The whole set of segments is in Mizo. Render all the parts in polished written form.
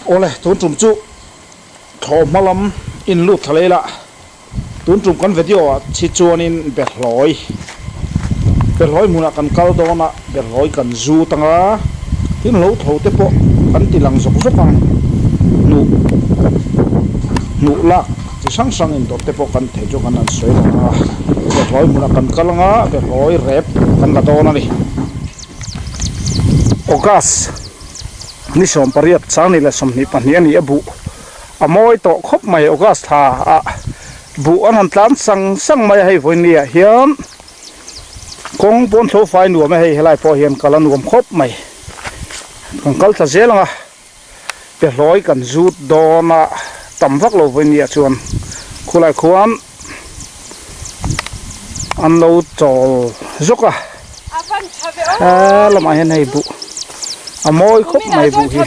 Awle tun tum chu thlawhhma lam in lut thla leh ila tun tum kan video ah chi chuanin Behlawi Behlawi hmunah kan kal dawn a Behlawi kan zut anga tin hlo tho te pawh kan ti lang zawk zawk ang hnuh hnuh lak chi hrang hrang indawrh te pawh kan theih chu kan han sawi lang anga Behlawi hmunah kan kal anga Behlawi rep kan la dawn a ni. August ni 18 changni leh 22 a ni a buh a mawi tawh khawp mai August thla ah buh an han tlan sang sang mai a hei vawiin ah hian kawng pawn tho fai nuam a hei helai pawh hian kal a nuam khawp mai kan kal thla zel ang a Behlawi kan zut dawn a tam vak lo vawiin ah chuan khulai khuan an lo chawl zawk a he lamah hian hei buh a mawi khawp mai buh hi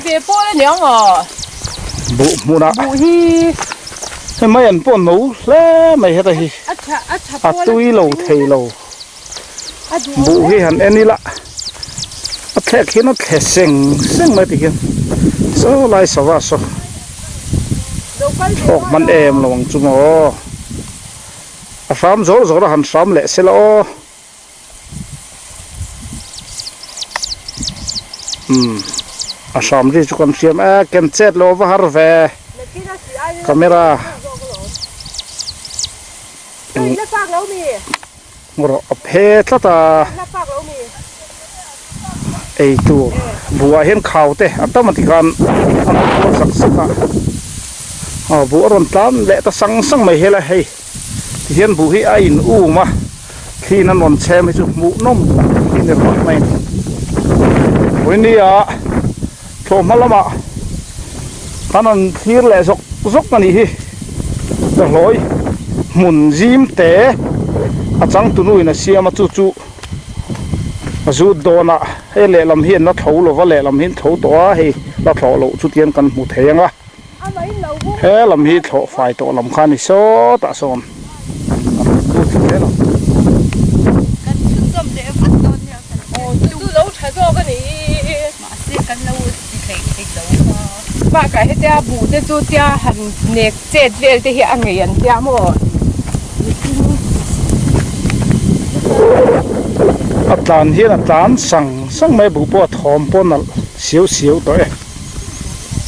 buh hmunah hei mai an pawh no hle mai heta hi a tui lo thei lo buh hi han en ila a thlek hian a thle seng seng mai ti hian saw lai sava saw thlawk hman em lo ang chu maw a hram zawr zawr a han hram leh se la aw umm a hram ri chu kan hriam e ken chet lo va har ve camera. Rawh a phe tlat a, ei tur buhah hian khau te a tam a ti khan a rawn kual sak sak a, aw buh a rawn tlan leh ta sang sang mai hel a hei ti hian buh hi a in um a thliin an rawn chhem hi chu hmuh nawm tak hi ni ringawt mai a ni. Vawinia thlawhhma lamah kan rawn thlir leh zawk zawk a nih hi Behlawi hmun zim te a changtunu in a siam a chu chu a zut dawn a hei lehlam hi an la tho lo va lehlam hi an tho tawh a hei la thlawh loh chu tiang kan hmu thei ang a he lam hi thlawh fai tawh lam kha a ni sawtah sawn kan rawn lut thla zel ang. Bakah hetia buh te chu tia han nek chet vel te hi a ngei an tia maw? A tlan hian a tlan sang sang mai buh pawh a thawm pawh nalh siau siau tawh e.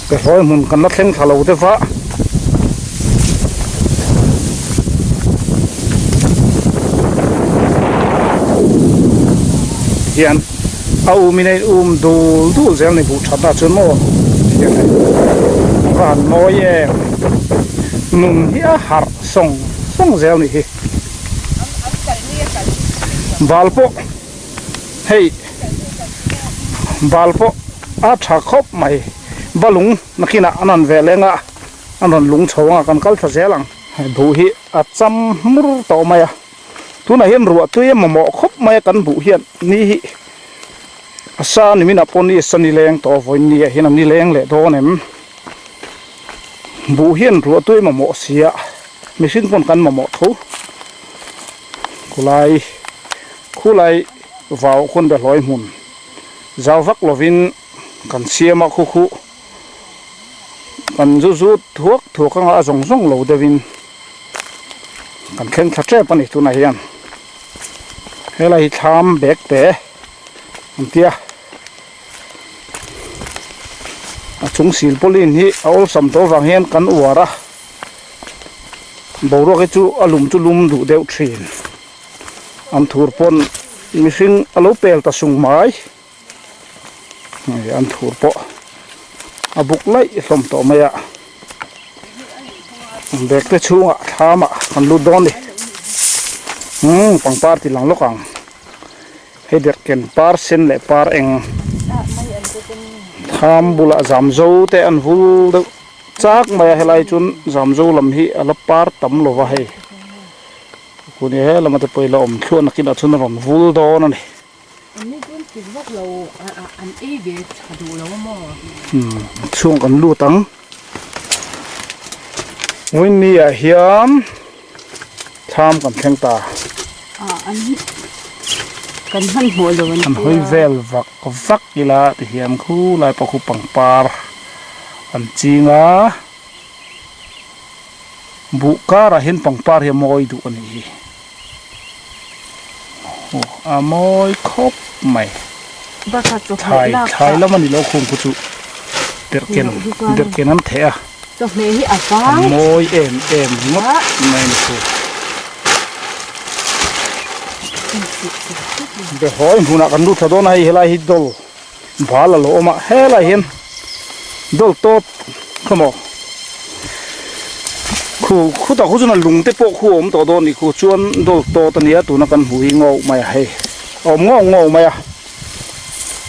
Behlawi hmun kan la thleng thla lo deuh a. Hian a um in a in um dul dul zel ni buh that ah chuan maw hian hei a va han mawi em nun hi a harh sawng sawng zel ni hi bal pawh hei bal pawh a tha khawp mai balung nakinah an rawn ve leng a an rawn lung chho ang a kan kal thla zel ang buh hi a cham hmur tawh mai a. Tunah hian ruah tui a mamawh khawp mai a kan hmuh hian ni hi a sa ni minah pawh ni a sa ni leng tawh a vawiin ni ah hian a ni leng leh dawn em buh hian ruah tui a mamawh si a mihring pawn kan mamawh tho khulai khulai vau khawn behlawi hmun zau vak lovin kan siam a khu khu kan zu zut thuak thuak anga a zawng zawng lo deuhin. Kan thleng thla tep a ni tunah hian helai hi thlam bag te an tia a chung silpauline hi a awlsam tawh avang hian kan uar a boruak hi chu a lum chu lum duh deuh thin an thur pawn mihring a lo pel ta sung mai hei an thur pawh a buk laih hlawm tawh mai a bag te chhungah thlam ah kan lut dawn a ni umm pangpar tih lang lawk ang hei derhken par sen leh par eng thlam bulah zamzo te an vul deuh chak mai a helai chuan zamzo lam hi a la par tam lo va hei kuni he lama te pawh hi la awm thluah nakinah chuan a rawn vul dawn a ni. Chhung kan lut ang. Vawiin ah hian thlam kan thleng ta. An hawi vel vak vak ila ti hian khulai pawh khu pangpar An ching a, buh karah hian pangpar hi a mawi duh a nih hi. Aw a mawi khawp mai. Thlai thlai lam a ni lo khung khu chu derhken derhken an theh a. Chawhmeh hi a vang. A mawi em em ngawt mai a ni khu. Behawi hmunah kan lut thla dawn a hei helai hi dawl. Bal a lo awm a helai hian dawl tawt kha maw khu khutah khu chuan a lung te pawh khu a awm tawh dawn a nih khu chuan dawl tawt a nia tuna kan hmuh hi ngauh mai a hei a awm ngauh ngauh mai a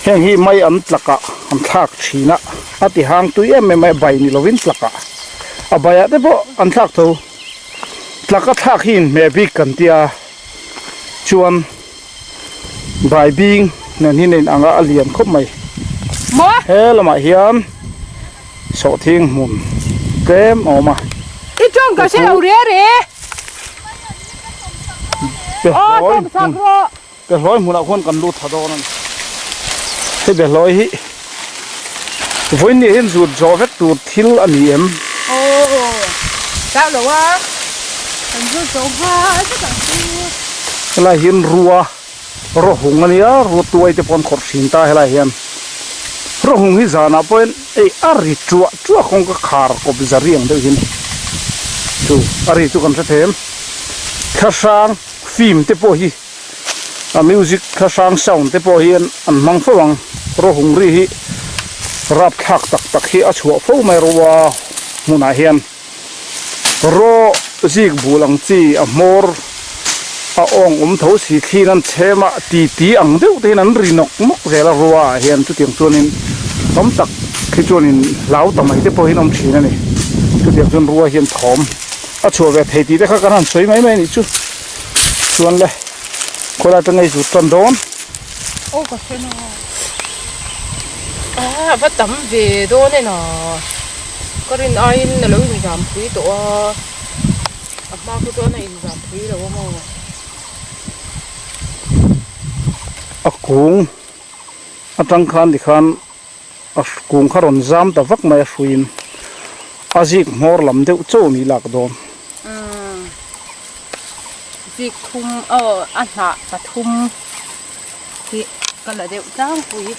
heng hi mai an tlakah an thlak thin a a ti hang tui em em mai a bai ni lovin tlakah a baiah te pawh an thlak tho tlak a thlak hi inhmeh bik kan tia chuan. Bai bing nen hi nen anga a lian khawp mai. He lamah hian sawhthing hmun tlem a awm a. I tawng ka hre lo re re. Behlawi hmun behlawi hmunah khuan kan lut tha dawn a ni. Hei behlawi hi vawiin ni hian zut zawh vek tur thil a ni em? Aw chau lo a kan zut zawh nghal vek ang chu. Helai hian rua rawhung a nia rua tuai te pawh an khawrh thin ta helai hian rawhung hi zanah pawhin ei a ri tuah tuah kawngka khar kawp za riang deuh hian chu a ri chu kan hre thei em thlahrang fim te pawh hi a music thlahrang sound te pawh hian an hmang fo ang rawhung ri hi rapthlak tak tak hi a chhuah fo mai rua hmunah hian. Raw zik bul ang chi a hmawr a awng awm tho si thliin an chhem a ti ti ang deuh te hian an ri nawk nawk zel a rua ah hian chutiang chuanin tam tak khi chuanin hlau ta mai te pawh hian awm thin a ni chutiang chuan rua hian thawm a chhuah ve thei tih te kha kan han sawi mai mai a nih chu chuan le khawilai atanga i zut tan dawn. Aw ka hre na a va tam ve dawn e na ka rin aiin a lo inzam pui tawh a a hma khu chuan a inzam pui lo a maw. A kung atang khan tikhan a kung kha rawn zam ta vak mai a hruiin a zik hmawr lam deuh chauh a nih lak dawn. Zik thum aw a hnah pathum hi ka la deuh tlangpui.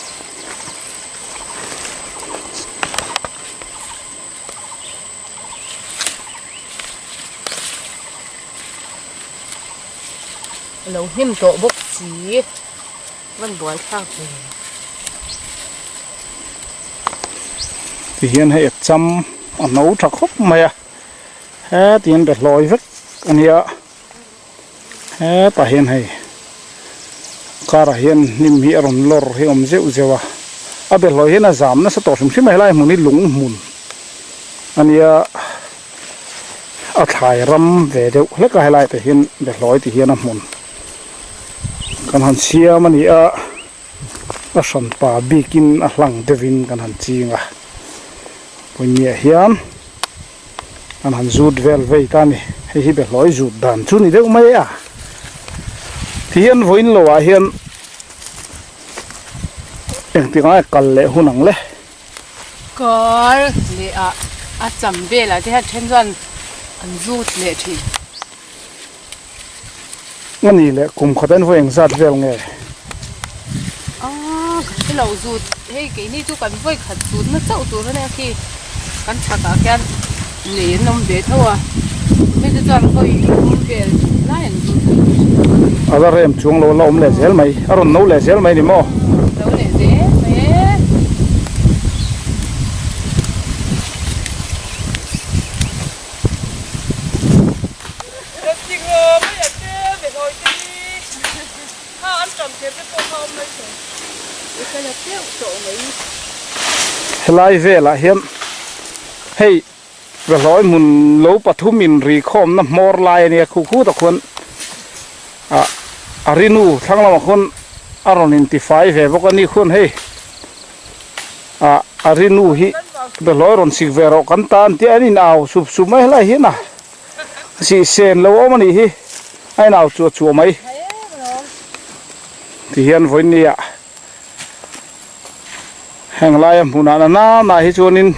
A lo hnim tawh bawk si. Van buai thlak ve. Ti hian hei a cham a no tha khawp mai a heti hian be hlawi vek a nia hetah hian hei karah hian hnim hi a rawn lawr hi a awm zeuh zeuh a a be hlawi hian a zam nasa tawh hrim hrim a helai hmun hi lung hmun a nia a thlai ram ve deuh hlek a helai te hian be hlawi ti hian a hmun. Kan han siam a ni a, a hranpa bikin a hlang deuhin kan han ching a, pawimawh hian kan han zut vel vei ta a ni, hei hi behlawi zut dan chu ni deuh mai a, tihian vawiin lo ah hian engtik ang nge kal leh hun ang le. Kar leh ah a cham velah te hian then chuan an zut leh thin. A ni leh kum khat an vawi engzat vel nge? Aaa ka hre lo zut hei keini chu kan vawi khat zut na chauh tur a nia khi kan chhakah khian nei an awm ve tho a hmeichhe chuan vawi thum vel lai an zut a ni. A la rem chuang lo a la awm leh zel mai a rawn no leh zel mai a ni maw? No leh zel mai e. Helai velah hian hei Behlawi hmun lo pathum in ri khawmna hmawr lai a nia khu khu tak khuan ah a rinu thlang lamah khuan a rawn intifai ve bawk a ni khuan hei ah a rinu hi Behlawi rawn sik ve rawh kan tan tih a in au sup sup mai helai hian a. Sih sen lo awm a nih hi a inau chuah chuah mai ti hian vawinia heng laia hmunah na nana hi chuanin.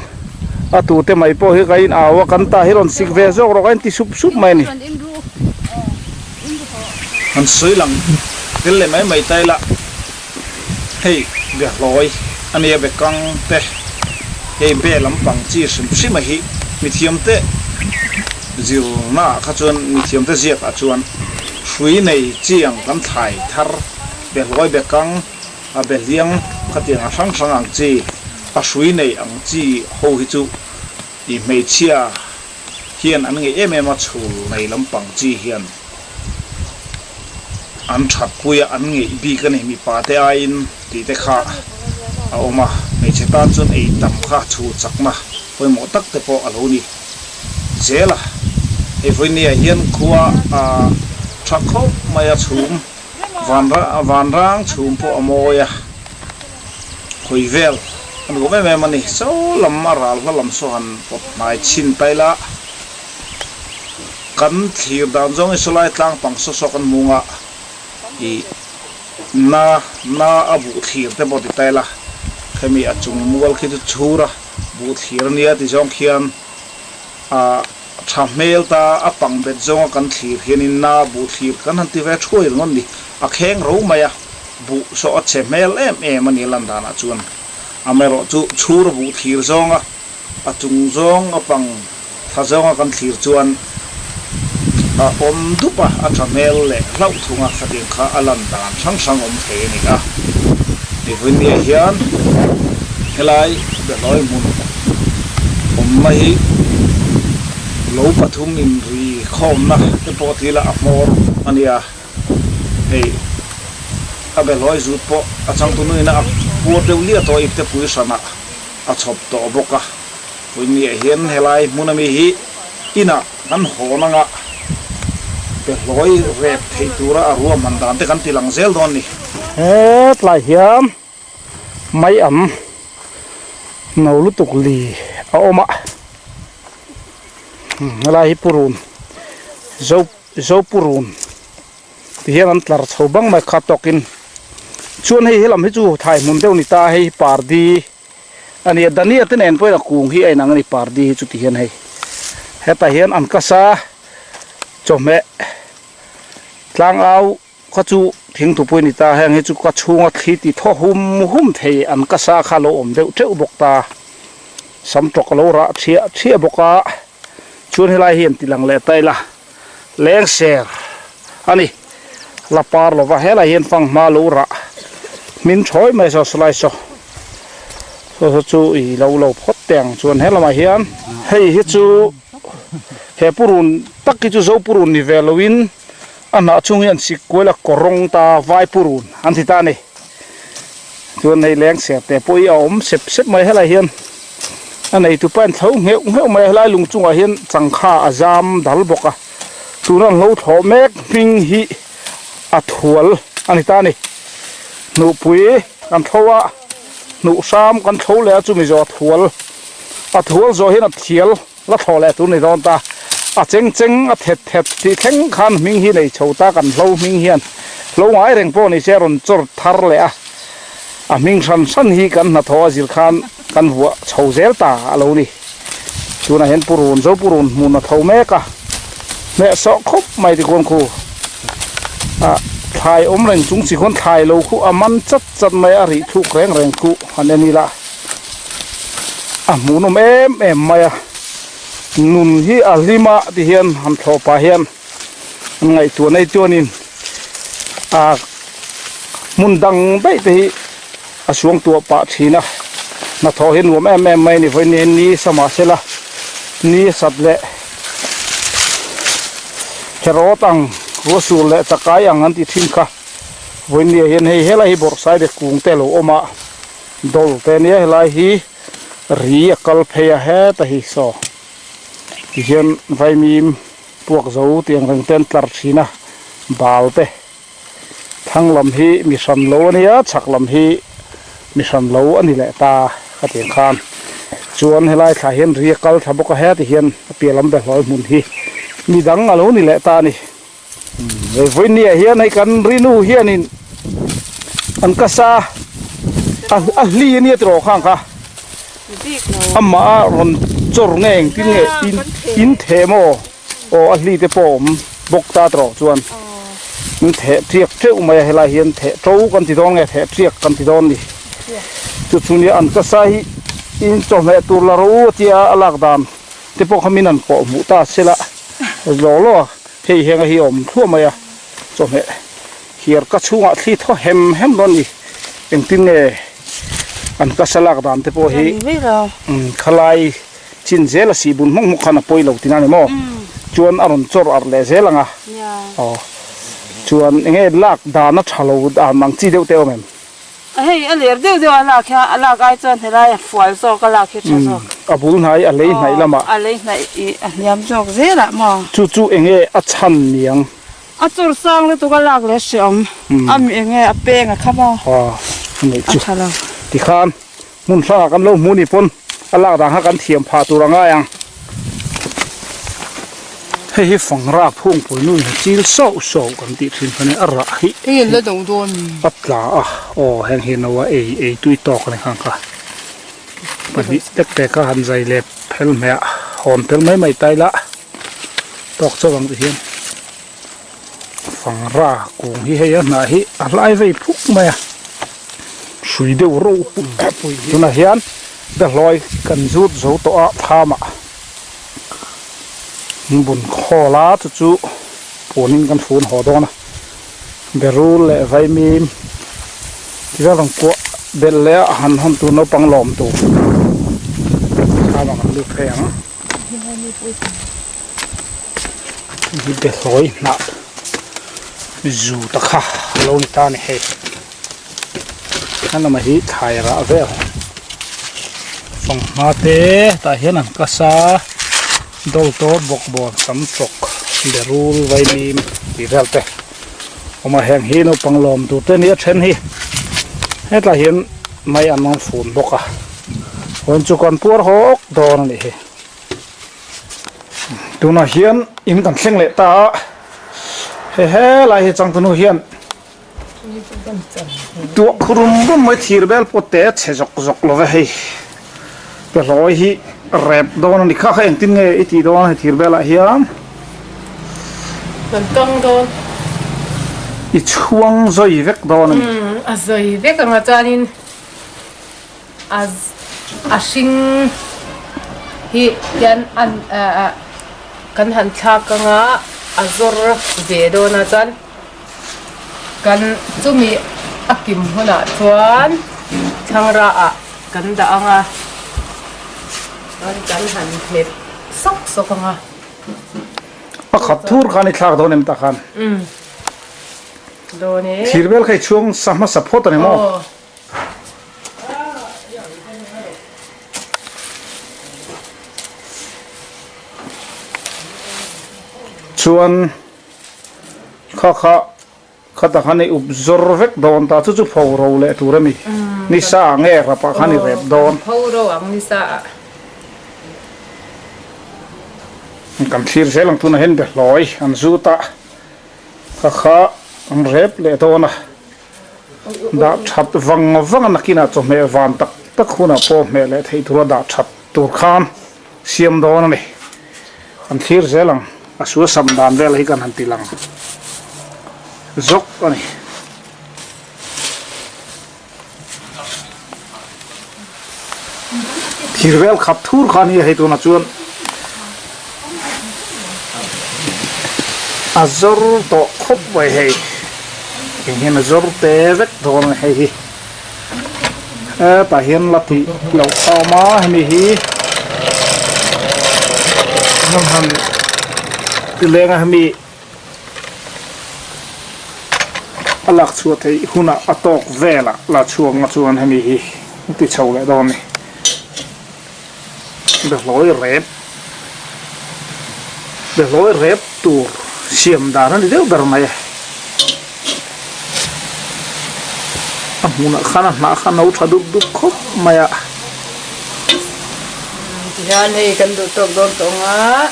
A tute mai pawh hi ka in au a, kan tah hi rawn sik ve zawk rawh ka inti sup sup mai a ni. Han sawi lang tel leh mai mai ta ila, hei behlawi a nia be kang te, hei be lampang chi hrim hrim a hi mithiam te zirna ah kha chuan mithiam te ziak ah chuan hrui nei chi ang kan thlai thar behlawi be kang A behliang khatiang a hrang hrang ang chi, a hrui nei ang chi ho hi chu i hmeichhia hian an ngeih em em a, chhul nei lampang chi hian an that pui a, an ngeih bik a ni, mipa te aiin tih te kha a awm a, hmeichhe tan chuan ei tam kha chhul chakna pawimawh tak te pawh a lo ni zel a, hei vawinia hian khua a tha khawp mai a chhum. Vanrang chhum pawh a mawi a, hawi vel a nuam em em a ni. Saw lam a ral hla lam saw han pawt hnai chhin ta ila, kan thlir dan zawng hi sawlai tlang pang saw saw kan hmu nga, ih na na a buh thlir te pawh ti ta ila, khemi a chung mual khi chu chhur a buh thlir a nia ti zawng khian ah. Tha hmel ta a pang bet zawnga kan thlir hianin na buh thlir kan han ti ve thuai ringawt ni. A kheng ro mai a, buh saw a chhe hmel em em a ni a lan danah chuan. Amaherawh chu chhur a buh thlir zawnga a chung zawng a pang tha zawnga kan thlir chuan a awm dup a, a tha hmel leh hlauh thung a, khatiang kha a lan dan hrang hrang awm thei a ni a. Hei vawinia hian helai Behlawi hmun awmna hi lo pathum inri khawmna te pawh thil a hmawr a nia. Hei a Behlawi zut pawh a changtu nuina a puar deuh liah tawh ipte pui hranah a chhawp tawh bawk a. Vawinia hian helai hmun ami hi inah kan hawn anga Behlawi rep theih tura a ruahman dan te kan ti lang zel dawn ni. Hetlai hian mai am no lutuk li a awm a, helai hi purun zo zo purun ti hian an tlar chho bang mai kha tawkin chuan hei helam hi chu thai hmun deuh ni ta hei pardi a ni a dania te nen pawhin a kung hi a inang a ni pardi hi chu ti hian hei hetah hian an kasa chawhmeh tlangau. Kha chu thingthupui ni ta, heng hi chu ka chhunga thli ti thaw hum hum thei an ka sa kha a lo awm deuh teuh bawk ta. Sam tawk a lo rah thiah thiah bawk a, chuan helai hi an ti lang leh ta ila, leng ser a ni, la par lova helai hian fanghma lo rah hmin thawi mai saw sawlai saw, saw saw chu i lo lo phawt teh ang chuan helamah hian hei hi chu he purun tak hi chu zo purun ni ve loin. A hnah chhung hi an sik kual a kawrawng ta vai purun an ti ta a ni. Chuan hei leng ser te pawh hi a awm sep sep mai helai hian a neitu pa in thlo ngheuh ngheuh mai a helai lung chungah hian changkha a zam dal bawk a tuna an lo thlawh mek hming hi a thual a ni ta a ni. Hnuhpui kan thlo a hnuh hram kan thlo leh a chumi zawh a thual a thual zawh hian a thial. La thlawh leh tur ni dawn ta. A cheng cheng a thet thet tih thleng khan hming hi nei chho ta kan hlo hming hian hlo ngai reng pawh ni se a rawn chawr thar leh a. A hming hran hran hi kan hnathawh a zir khan kan vuah chho zel ta a lo ni. Tunah hian purun zo purun hmun a tho mek a. Hmeh sawh khawp mai tikhuan khu a thlai awm reng chung chi khuan thlai lo khu a man chat chat mai a rih thluk reng reng khu han en ila. A hmuhnawm em em mai a, nun hi a hlim a ti hian han thlawh pah hian an ngaihtuah nei chuanin ah hmun dang daih te hi a suang tuah pah thin a, hnathawh hi nuam em em mai a ni vawiin hian ni sa mahsela ni sat leh herawt ang ruahsur leh chakai ang an ti thin kha vawiin ni ah hian hei helai hi bawrhsai be kung te a lo awm a. Dawr te ania helai hi ri a kal phei a heta hi saw tihian vaimim puak zo tih ang reng te an tlar thin a bal te thlang lam hi mi hran lo ania chhak lam hi mi hran lo a ni leh ta ka tih ang khan chuan helai thla hian ri a kal thla bawk a heti hian a piah lam behlawi hmun hi midang alo ni leh ta a ni. Hei vawinia hian hei kan rinu hianin an kasa a hli ania tiraw khang kha. Amah a rawn chawr nge engtin nge in in theh maw? Aw a hli te pawh a awm bawk ta tawh chuan in theh tiak teuh mai a helai hian theh to kan ti dawn nge theh tiak kan ti dawn ni. Chu chu nia an kasa hi in chawhmeh tur la ro a tia a lak dan te pawh kha min han pawh hmuh ta sela law law a hei henga hi a awm thluah mai a chawhmeh Hiar ka chhungah thli thaw hem hem dawn ni. Engtin nge an kasa lak dan te pawh hi khalai chin zel a sih bun hmawk hmawk khan a pawi lo tina ni maw? Chuan a rawn chawr arh leh zel ang a. Aw chuan enge lak dan a tha lo dan ang chi deuh te awm em? Hei a ler deuh deuh a lak hian a lak ai chuan helai a fual zawk a lak hi tha zawk. A bul hnai a lei hnaih lamah. A lei hnaih ih a hniam zawk zelah maw? Chu chu enge a chhan niang? A chawr sang lutuk a lak leh hreawm a mi enge a peng a kham a a tha lo. Tikhan hmun hrangah kan lo hmu ni pawn a lak dan kha kan thiam phah tur a ngai ang. Hei hi fangra phungpui nu in chil sauh sauh kan tih thin kha nia a rah hi a tla a aw heng hi no a ei ei tui tawk a ni khang kha pahnih tek tek a han zai leh phel hmeh a hawn tel mai mai ta ila. Tawk chauh ang ti hian fangra kung hi hei a hnah hi a hlai vei phuk mai a hrui deuh ro pui hi tunah hian behlawi kan zut zo tawh a thlam ah an bun khawl a chu chu puanin kan fun haw dawn a berul leh vaimim ti vel rawn kuah belh leh a han hawn tur naupang lawm tur thlam ah kan lut phei ang. Hi behlawi hnah zu ta kha a lo ni ta a ni hei a lamah hi thlai rah vel fanghma te tah hian an kasa dawltawr bawkbawn sam chawk berul vaimim tih vel te awm a heng hi naupang lawm tur te a ni a then hi hetlai hian mai an rawn fun bawk a. Hawn chu kan puar hawk dawn a nih hi. Tunah hian in kan thleng leh ta a, hei helai hi changtunu hian tuah khu rum rum mai thir bel pawh te chhe zawk zawk lo ve hei. Behlawi hi rep dawn a ni kha kha engtin nge i tih dawn a hei thir belah hian. Kan kang dawn. I chhuang zawi vek dawn a ni. A zawi vek ang a chuanin. A hring hi hian an ah kan han thlak anga a zawr ve dawn a chuan kan chumi a kim hunah chuan thlangra ah kan dah anga chuan kan han hmet sawk sawk anga. A khat thur khan i thlak dawn em tak khan? Dawn e. Thir vel kha i chhuang sa hmasa phawt a ni maw? Chuan kha kha khatah khan i up zawr vek dawn ta chu chu pho ro leh tur a ni ni sa ah nge rap ah khan i rep dawn. Pho ro ang ni sa ah. Kan thlir zel ang tunah hian behlawi an zut a kha kha an rep leh dawn a. Dah that vang vang a nakinah chawhmeh van tak tak hunah pawh hmeh leh theih tura dah that tur khan siam dawn a ni. Kan thlir zel ang, a sual sam dan vel hi kan han ti lang zawk a ni. Thir vel khat thur kha nia hei tunah chuan a zawr tawh khawp mai hei eng hian a zawr te vek dawn a hei hi hetah hian la tih loh a awm a hemi hi han ti leng a hemi. A lak chhuah theih hunah a tawk velah la chhuak nga chuan hemi hi a ti chho leh dawn a ni. Behlawi rep behlawi rep tur siam dan a ni deuh ber mai a. A hmunah khan a hnah kha a no tha dup dup khawp mai a. Tihian hei kan duh tawk dawn tawh ang a.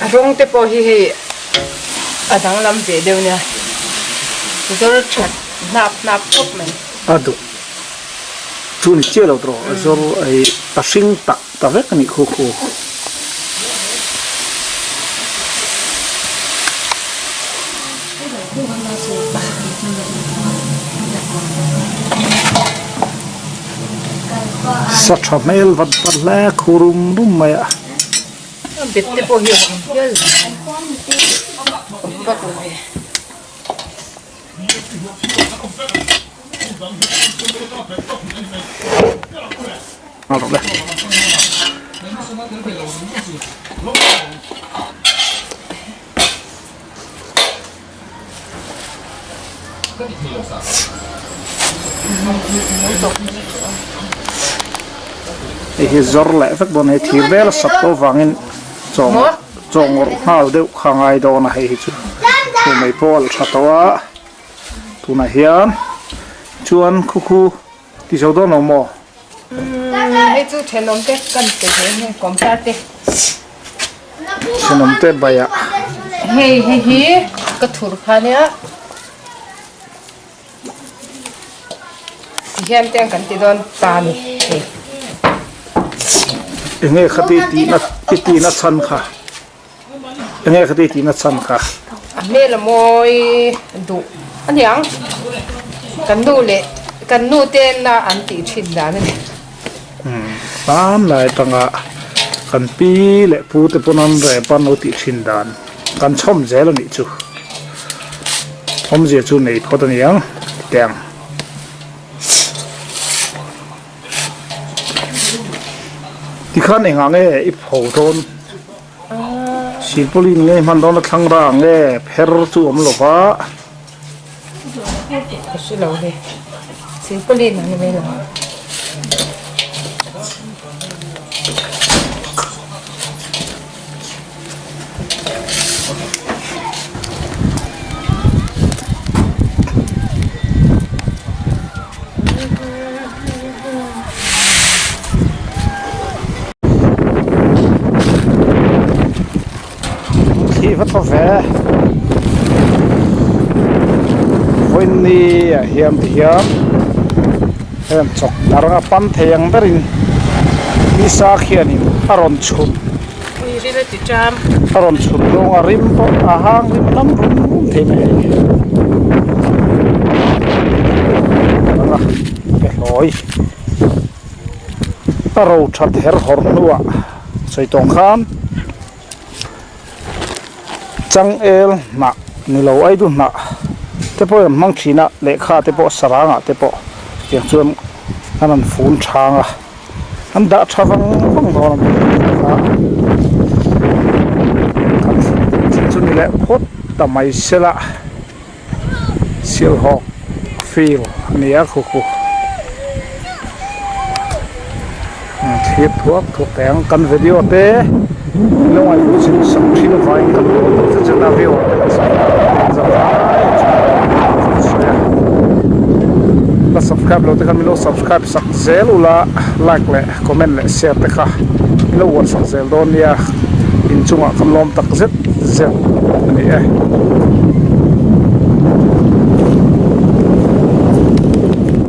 A rawng te pawh hi hei a danglam ve deuh nia zawr that hnap hnap khawp mai. A duk chu ni chiah lo tawh a zawr ei a hring tak ta vek a nih khu khu. Sa tha hmel vat vat hle khu rum rum mai a. A bet te pawh hi a awm hial awm vak lo ve. Hei hi zawr leh vek dawn a ni thir vel a sat tawh avangin chaw chaw ngawrh nghal deuh kha a ngai dawn a hei hi chu chu mai pawh a la tha tawh a tunah hian chuan khu khu ti zo dawn lo maw? Hei chu thenawm te kan pe ve nge kawmtar te. Thenawm te baiah. Hei hei hi ka thur kha nia. Tihian te kan ti dawn ta ni hei. Enge khati tihna i tihna chhan kha. Enge khati tihna chhan kha. A hmel a mawi duh a niang. Kan nu leh kan nu ten a an tih thin dan a ni. Hman lai atanga kan pi leh pu te pawn an rep a an lo tih thin dan kan chhawm zel a nih chu. Awmzia chu nei phawt a niang teh ang. Tikhan engah nge i pho dawn? Silpauline nge hman dawn a thlang rang nge pher chu awm lo va. Ka hre lo le. Silpauline ang ni mai lo. Thih va thaw ve vawiin ah hian ti hian heng chawk dar anga pan thei ang berin nisa khianin a rawn chhun a rawn chhun zawng a rim pawh a hang rim lam rum rum thei mai a ni ke hlawi a ro that her hawr hnuah sawi tawng khan changel hnah ni lo aidu hnah te pawh an hmang thin a lehkha te pawh sarangah te pawh tiang chuan an rawn fun chhang a an dah tha vang vang dawn a ni kha kan thil chu ni leh phawt ta mai sela Silhawk field a ni a khu khu thlir thuak thuak thei ang kan video te lo ngaihtuah chin sak thin avangin kan lo awm tak zet a viewer te kan zah la subscribe lo te khan min lo subscribe sak zel ula like leh comment leh share te kha min lo uar sak zel dawn nia inchungah kan lawm tak zet zet a ni e.